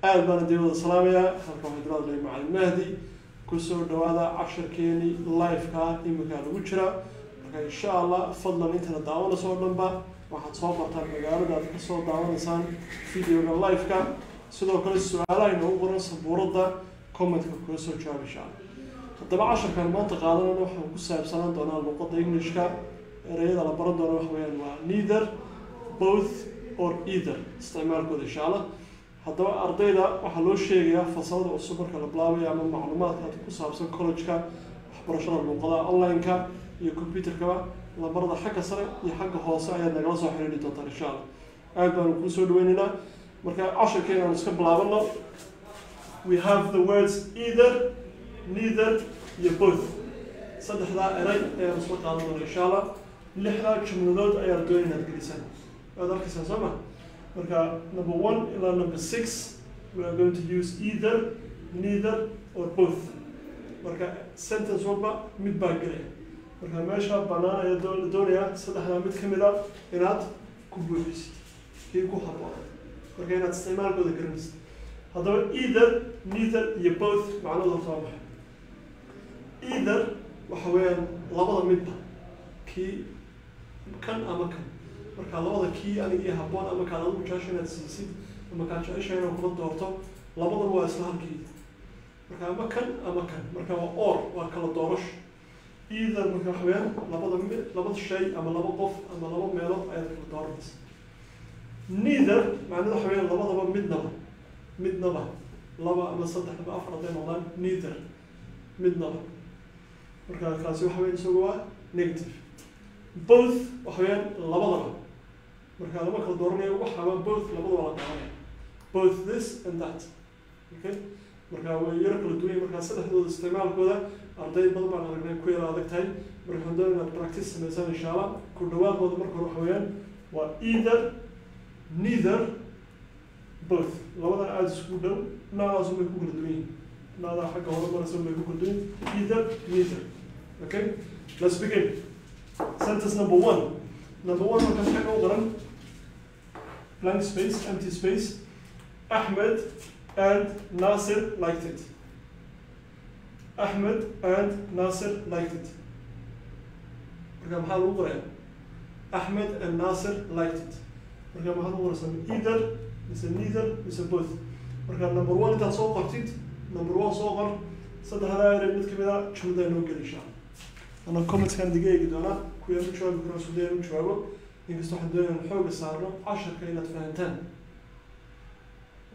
Aad baan idin wada salaamayaa. Halkan waxaan idin hadlay Macalin Mahdi. Kusoo dhawaada casharkeeni live-ka iminka lagu jira. Marka insha Allah fadlan intana daawanayso oo dhanba waxaad soo bartaan magaalada aad kasoo daawanaysaan videoga live-ka. Sidoo kale su-aalaha inoogu qoran sabuuradda commentka kaga soo jawaab insha Allah. Haddaba casharkan maanta qaadanana waxaan ku saabsanaan doonaa luqadda Englishka. Ereyada la baran doono waxa weeyaan waa neither, both or either isticmaalkooda insha Allah. Haddaba ardayda waxaa loo sheegayaa fasalada cusub marka la bilaabayo ama macluumaadka ku saabsan college-ka, waxbarashada luuqadaha online-ka iyo computerkaba, lambarada xagga sare iyo xagga hoose ayaad nagala soo xiriiri doontaan insha Allah. Aad baanu kuu soo dhaweynaynaa. Marka casharkeena aan iska bilaabano. We have the words either, neither iyo both. Saddexdaa eray ayaan isla qaadan doona insha Allah. Lixdaa jumladood ayaan doonay inaad gelisaan. Waad arkaysaan soo ma? Marka number 1 ilaa number 6 we are going to use either, neither or both. Marka sentence walba mid baa gelaya. Marka meesha bannaan ayaa doonayaa saddexdaa mid ka mid a inaad ku buuxisid kii ku habboon, marka inaad isticmaalkooda garanaysid. Haddaba either, neither iyo both macnahooda horta waa maxay? Either waxa weeyaan labada midba, kii kan ama kan. Marka labada kii anigii habboon ama kaad adigu jecesha inaad siisid ama kaad jecesha inaad kula doorto, labadaba waa isla halkii. Marka ama kan ama kan, marka waa or, waa kala doorasho either. Marka waxa weeyaan labada mid, laba shay ama laba qof ama laba meelood ayaad kala dooranaysa. Neither macnaheedu waxa weeyaan labadaba midnaba, midnaba, laba ama saddex ama afar hadday noqdaan, neither midnaba. Marka kaasi waxa weeyaan isagu waa negative. Both waxa weeyaan labadaba. Marka lama kala dooranayo waxaaba, both labadaba la qaadanaya, both this and that. Okay, marka way yaro kala duwan yihiin. Marka saddexdooda isticmaalkooda arday badan baan aragnay ku yara adag tahay. Marka waxaan doonaya inaad practice samaysaan insha Allah. Ku dhawaaqooda marka hore waxa weeyaan waa either, neither, both. Labadan aada isku dhow, noocaas bay ku kala duwan yihiin, noodaa xagga hore maraysa bay ku kala duwan yihiin. Either, neither. Okay, let's begin. Sentence number 1. Number 1 markaas xagga u qoran blank space, empty space. Ahmed and Nasir liked it. Ahmed and Nasir liked it. Marka maxaa lagu qorayaa? Ahmed and Nasir liked it. Marka maxaa lagu qoraysaa? Either mise neither mise both? Marka number 1 intaad soo qortid, number 1 soo qor, saddexdaa erey mid kamid a jumlada inoo geli insha Allah. Ana commentskan idiga eegi doonaa, kuwii aan u jawaabi karo isku day u jawaabo. Inkastoo waxaan doonaya inaan xooga saarno casharka inaad fahantaan.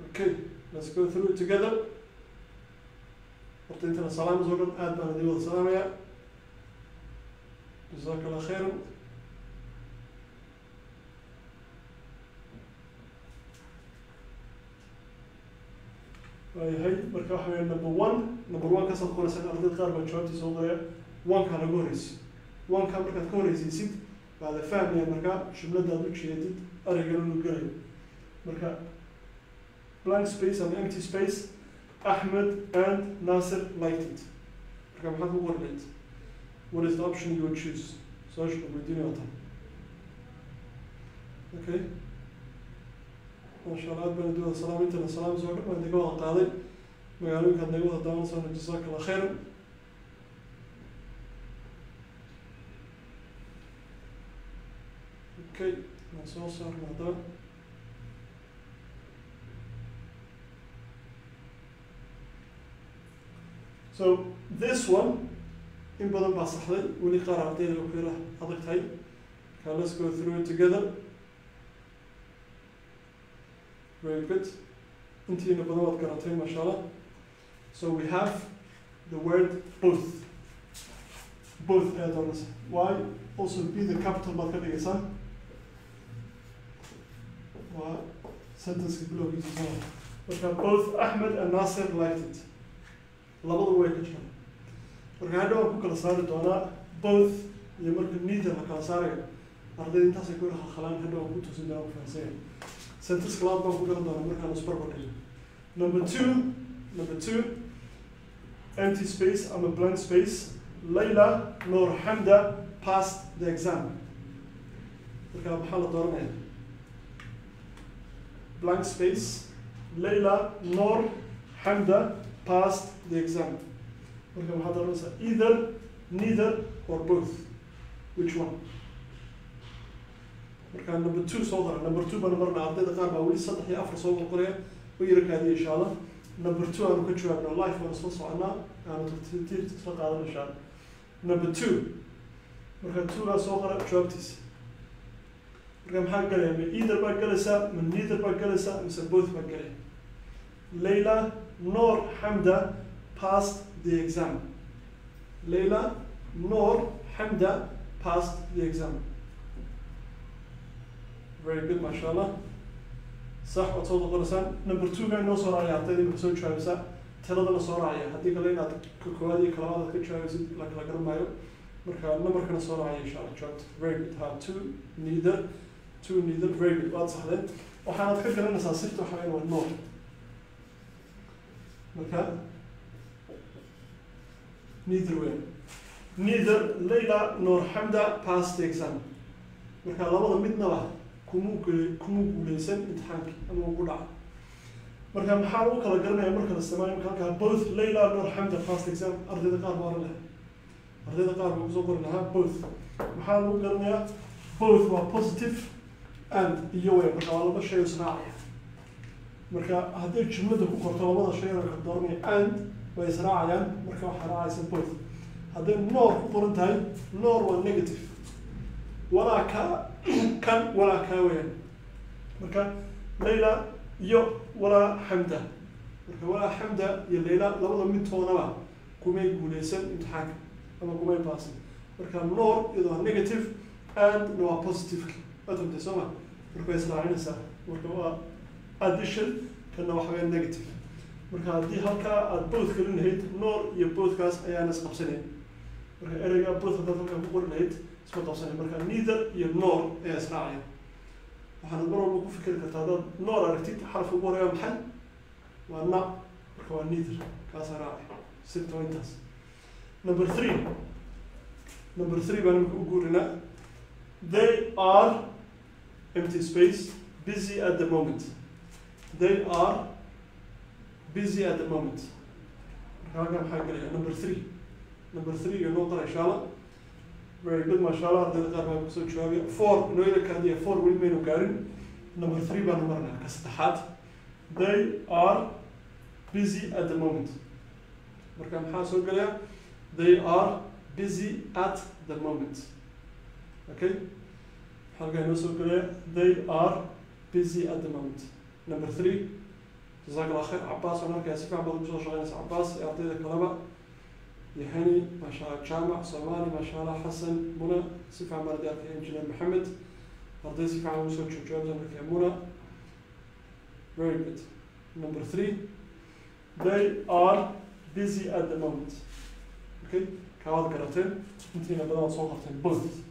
Okay, let's go through it together. Horta intana salaamas oo dhan aad baan idin wada salaamayaa. Jazaaka Allah khayran. Waayahay, marka waxa weeyaan number 1, number 1 kasaad qoraysaan. Ardayda qaar baa jawaabtii soo qoraya. One-kaa lagu horreysiyo. One-kaa markaad ka horreysiisid baa la fahmaya marka jumlada aad u jeedid ereygan inuu gelayo. Marka blank space ama empty space, Ahmed and Nasir liked it. Marka maxaad ku qori lahayd? What is the option you would choose? Su-aasha lagu weydiinayo waa tan. Okay, masha Allah, aad baan idin wada salaamay. Intana salaam soo dhan baan idinka wada qaaday. Magaalooyinkaad naga wada daawanaysaa, jazaaka Allah khayran. Okay, waan soo saarna haddaba. So this one in badan baa saxday, weli qaar ardayda ku yara adag tahay. Okay, let's go through it together. Very good. Intiina badan waad garatay, masha Allah. So we have the word both. Both ayaad oranaysaa. Why? Also be the capital baad ka dhigaysaa. Waa sentence-ka bilowgiisa soo. Marka both Ahmed and Nasir liked it. Labadu way ka jiraan. Marka hadhow waan ku kala saari doonaa both iyo marka neither la kala saarayo. Ardayda intaasay ku khalkhalaan, hadhow waan ku tusin doonaa, ku fahansanyahay. Sentence labaad baan ku garan doonaa markaan isbarbar dhigno. Number 2, number 2, empty space ama blank space. Layla Noor Hamda passed the exam. Marka maxaa la dooranayaa? Blank space, Layla nor Xamda passed the exam. Marka maxaad oranaysaa? Either, neither or both, which one? Marka number two soo dara. Number two baan marna. Ardayda qaar baa weli saddex iyo afar soo qoraya, u yara kaadiya. Insha Allah number two aanu ka jawaabno. Live baanu isla soconaa, aanu tartiib isla qaadan, insha Allah. Number two, marka two-gaa soo qora jawaabtiisa. Marka maxaa galaya? Ma either baa galaysaa, ma neither baa galaysaa, mise both baa galaya? Layla nor Xamda passed the exam. Layla nor Xamda passed the exam. Very good, masha Allah. Sax, waad soo qoraysaan. Number two ga inoo soo raacaya. Ardayda imika soo jawaabaysaa tiradana soo raacaya. Haddii kale inaad ka koowaad iyo ka labaad aad ka jawaabaysid la kala garan maayo. Marka numberkana soo raacaya, insha Allah, jawaabta. Very good. Ha, two, neither, two, neither. Very good, waad saxdeen. Waxaanaad ka garanaysaa sirta waxa weyn waa nor. Marka neither weyn, neither Layla nor Xamda passed the exam. Marka labada midnaba kumuu guuleysan imtixaankii ama ugu dhaca. Marka maxaa lagu kala garanaya marka la isticmaalayo? Marka halkaa both Layla nor Xamda passed exam, ardayda qaar baa oran lahaa, ardayda qaar baa kusoo qori lahaa both. Maxaa lagu garanayaa? Both waa positive and iyo wey. Marka waa laba shay oo israacaya. Marka hadday jumlada ku qorto labada shay oo kala dooranaya and way israacayaan. Marka waxaa raacaysa both. Hadday nor ku qoran tahay, nor waa negative, walaa kaa kan walaa kaa weeyaan. Marka Layla iyo walaa Xamda, marka walaa Xamda iyo Layla labada midtoodaba kumay guuleysan imtixaanka ama kumay baasin. Marka nor iyadoo waa negative, and na waa positive. Waad fahamtay, soo ma? Marka way israacinaysaa. Marka waa addition, kana waxa weya negative. Marka haddii halkaa aad both gelin lahayd, nor iyo bothkaas ayaana isqabsanayn. Marka ereyga both haddaad halkaa ku qori lahayd, isma qabsanayn. Marka neither iyo nor ayaa israacaya. Waxaanad mar walba ku fikiri kartaa, haddaad nor aragtid, xarafka ugu horeeya maxay waa? Na. Marka waa neither, kaasaa raacay. Sirta waa intaas. Number three, number three baan imika u guurinaa. They are empty space busy at the moment. They are busy at the moment. Marka halkan maxaa gelaya? Number three, number three iyo noo qora, insha Allah. Very good, masha Allah. Ardayda qaar baa kusoo jawaabaya. Four inoo yara kaadiya, four weli maynu gaarin. Number three baanu marnaa, ka saddexaad. They are busy at the moment. Marka maxaa soo gelaya? They are busy at the moment. Okay, halkaa inoo soo gelaya they are busy at the moment, number three. Jazaak Allah khair, Cabaas. Waan arkaya si fiican baad ugu soo shaqeynaysa, Cabaas iyo ardayda kaleba, iyo Hani, maasha Allah, Jaamac Soomaali, maasha Allah, Xasan, Muna, si fiican baan arkaya. Engineer Maxamed, arday si fiican ugu soo jawaabsan arkaya. Muna, very good. Number three, they are busy at the moment. Okay, kaawaad garateen, intiina badan waad soo qorteen both.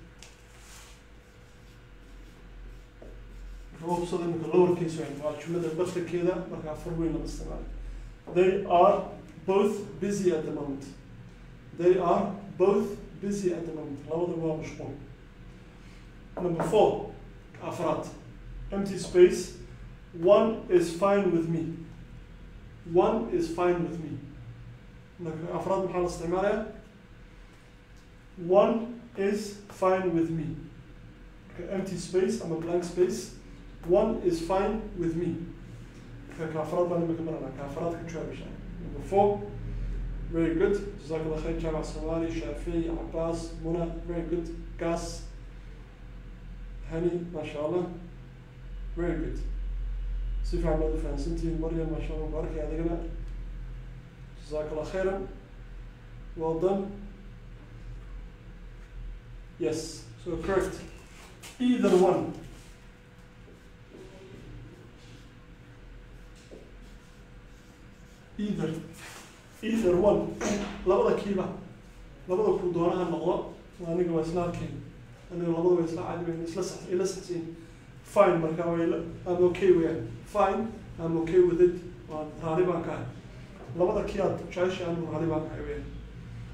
Hubsada imika lower case weyn waa jumlada bartankeeda. Markaa far weyn lama isticmaalo. They are both busy at the moment. They are both busy at the moment. Labadaba waa mashquul. Number four, afraad. Empty space, one is fine with me. One is fine with me. Marka afraad maxaa la isticmaalayaa? One is fine with me. Marka empty space ama blank space, one is fine with me. Marka ka afraad baan imika maranaa. Ka afraad ka jawaab, insha. Number four, very good. Jazaak Allah khair, Jaamac Somali, Shaafici, Cabaas, Muna, very good. Gas, Hani, masha Allah, very good. Si fiican baad u fahansantihiin. Maryam, masha Allah, ku arkaya adigana. Jazaak Allah khairan, well done. Yes, so correct, either one. Either, either one, labada kiiba, labada ku doonaha noqdo. Aniga waa isla arkeen, aniga labada waa isla caadi, weyn isla sax, ila saxsiin. Fine. Marka waa ila, I'm okay weeyaan. Fine, I'm okay with it. Waan raali baan ka ahay. Labada kii aad jeceshay, anigu raali baan ka ahay weeyaan.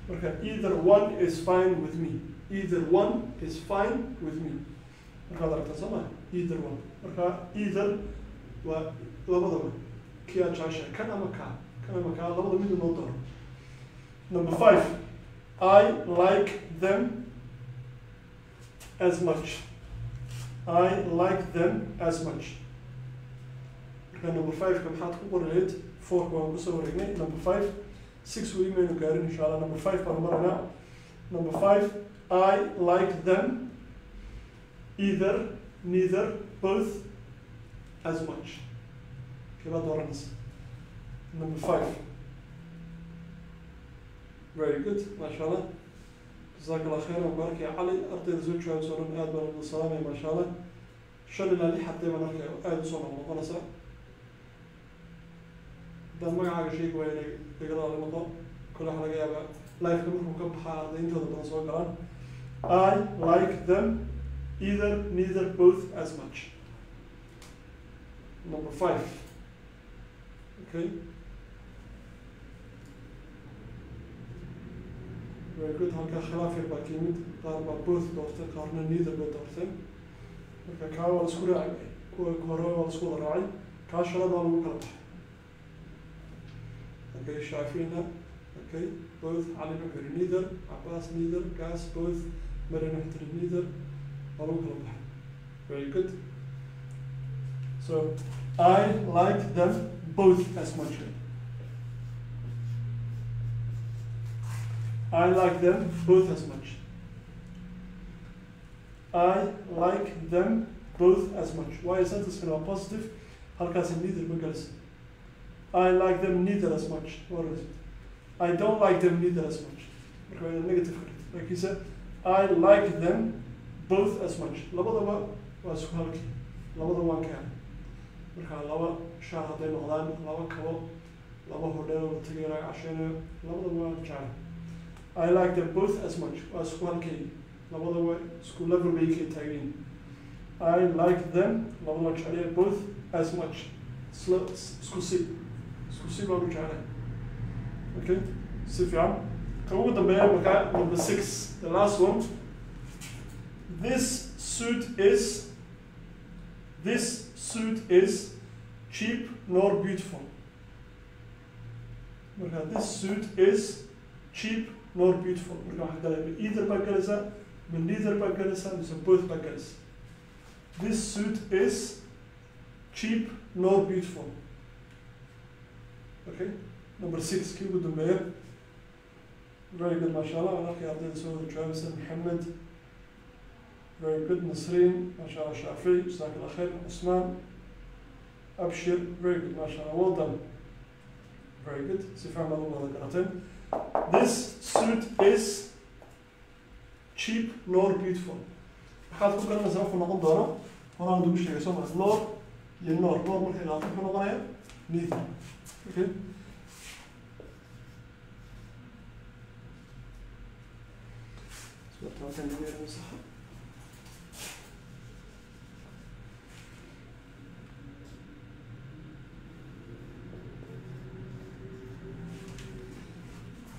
Marka either one is fine with me. Either one is fine with me. Markaad aragtaa, soo ma? Either one. Marka either waa labadaba. Kii aad jeceshahay, kan ama kaa, kan ama kaa, labada mid noo dooro. Number 5, I like them as much. I like them as much. Marka number 5 ka maxaad ku qori lahayd? 4 waan kusoo wareegnay. Number 5, 6 weli maynu gaarin insha Allah. Number 5 baan maraynaa. Number 5, I like them either, neither, both, as much. Kebaad dooranaysa? Number 5. Very good, maasha Allah. Jazaak Allah khayr. Waan ku arkaya Cali, ardayda soo jawaabso dhan aad baan ugu salaamaya, maasha Allah. 5 ilaa 6 arday baan arkaya oo aada usoo noqnoqonaysa. Haddaan magacaaga sheegi waaya inay dagalaala noqo kole, waxaa laga yaabaa liveka markuu ka baxaa arday intooda badan soo galaan. I like them either, neither, both, as much. Number 5. Okay, very good. Halkaa khilaaf yar baa ka yimid. Qaar baa both doortay, qaarna neither bay doortay. Marka kaa waa la isku raacay, kuwa hore waa la isku wada raacay, kaa shanaad waa lagu kala baxay. Okay, Shaafina, okay, both. Cali wuxuu yidhi neither, Cabaas neither, Gas both, Marian wuxuu tiri neither. Waa lagu kala baxay. Very good. So I like them both as much. I like them both as much. I like them both as much. Why is sentence kana positive? Halkaasi neither ma galayso. I like them neither as much. What is it? I don't like them neither as much. Marka waa negative ka dhigto. Laakiinse I like them both as much. Labadaba waa isku halkii. Labadaba waan ka helay. Marka laba shaar hadday noqdaan, laba kabo, laba hodheel oo la tagayo laga casheynayo, labadaba waan jeclay. I like them both as much. Waa isku halkay. Labadaba isku level bay ka taagan yihiin. I like them, labadaba waan jeclay, both as much. Isla isku si. Isku si baan u jeclay. Okay, si fiican. Ka ugu dambeeya marka number 6, the last one. This suit is, this suit is cheap nor beautiful. Marka this suit is cheap nor beautiful. Marka waxaa galaya ma either baa galaysaa, ma neither baa galaysaa, mise both baa galaysaa. This suit is cheap nor beautiful. Okay, number 6 kii ugu dambeeya. Very good, masha Allah. Waan arkay ardayda soo wada jawaabaysa. Maxamed, very good. Nasreen, masha Allah. Shaafici, jazaak Allah khair. Cusmaan, Abshir, very good, masha Allah. Well done. Very good. Si fiican baad u wada garateen. This suit is cheap nor beautiful. Maxaad ku garanaysaa wuxuu noqon doonaa? Horaan ugu sheegay soo ma? Nor iyo nor. Nor markay qaato muxuu noqonayaa? Neither. Okay.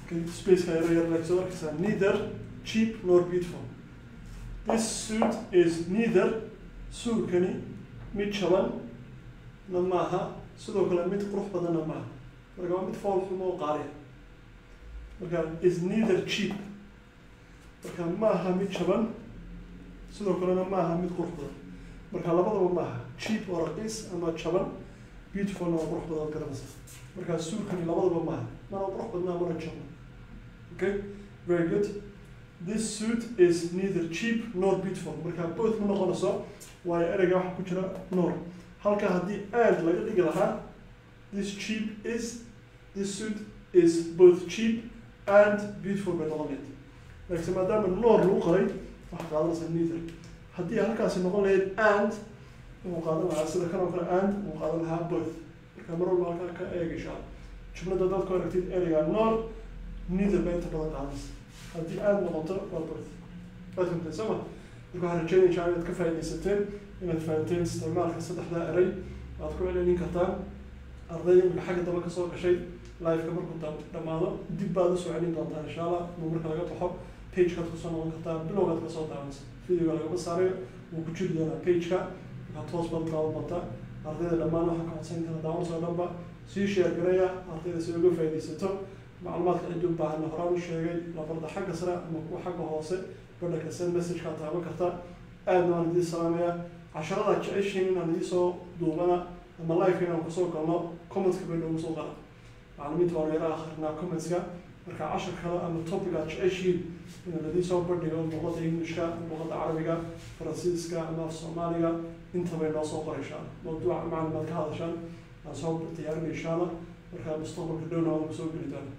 Okay, space ka yar yar like soo arkaysaa. Neither cheap nor beautiful. This suit is neither, suudkani mid jaban na maaha, sidoo kale mid qurux badanna maaha. Marka waa mid fool xumo oo qaali ah. Marka is neither cheap. Marka maaha mid jaban, sidoo kalena maaha mid qurux badan. Marka labadaba maaha. Cheap oo raqiis ama jaban, beautiful oo qurux badan garanaysa. Marka suudkani labadaba maaha, mana qurux badnaa mana jaban. Okay, very good. This suit is neither cheap nor beautiful. Marka both ma noqonayso, waayo ereyga waxa ku jira nor. Halka haddii aad laga dhigi lahaa, this cheap is, this suit is both cheap and beautiful bay noqon lahayd. Laakiin maadaama nor lagu qoray, waxaa qaadanaysaa neither. Haddii halkaasi noqon lahayd and, wuu qaadan lahaa sida kan oo kale and, wuu qaadan lahaa both. Marka mar walba halkaa ka eeg insha Allah. Jumladda haddaad ku aragtid ereyga nor, neither bay inta badan qaadanaysa. Haddii aad noqoto waa both. Waad fahamteen soo ma? Marka waxaan rajeynaya insha Allah inaad ka faa'iidaysateen, inaad fahanteen isticmaalka saddexdaa erey. Waad ku celcelin kartaan. Ardayda imika xagga dambe kasoo gashay live-ka markuu dhammaado dib baad usoo celin doontaan insha Allah. Marka laga baxo page-kaad kusoo noqon kartaa, bilowgaad kasoo daawanaysa. Videoga lagama saarayo, wuu ku jiri doonaa page-ka. Markaa toos baad u daawan doontaa. Ardayda dhammaan waxaan ka codsan intaan daawanayso oo dhanba Sii share gareeya ardayda si uga faa'iidaysato macluumaadka. Cidii u baahana, horaan u sheegay, labarda xagga sare ama kuwa xagga hoose badhanka send message-kaa taaban karta. Aadna waan idiin salaamayaa. Casharada jeceshiin inaan idiin soo duubana ama live inaan kusoo galno, comments-ka bay noogu soo qara. Macallimiinta waanu yara akhrinaa comments-ka. Marka cashar kale ama topic aad jeceshiin inaan idiin soo bandhigo, luqadda Englishka, luqadda Carabiga, Faransiiska ama Af Soomaaliga, intabay noo soo qora insha Allah. Mawduuca macalin baad ka hadashaan aan soo diyaarinay insha Allah. Marka mustaqbalka dhowna waan kusoo geli doonaa.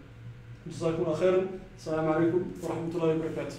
Jazaakum Allah khayran. Asalaamu calaykum waraxmatullahi wabarakaatu.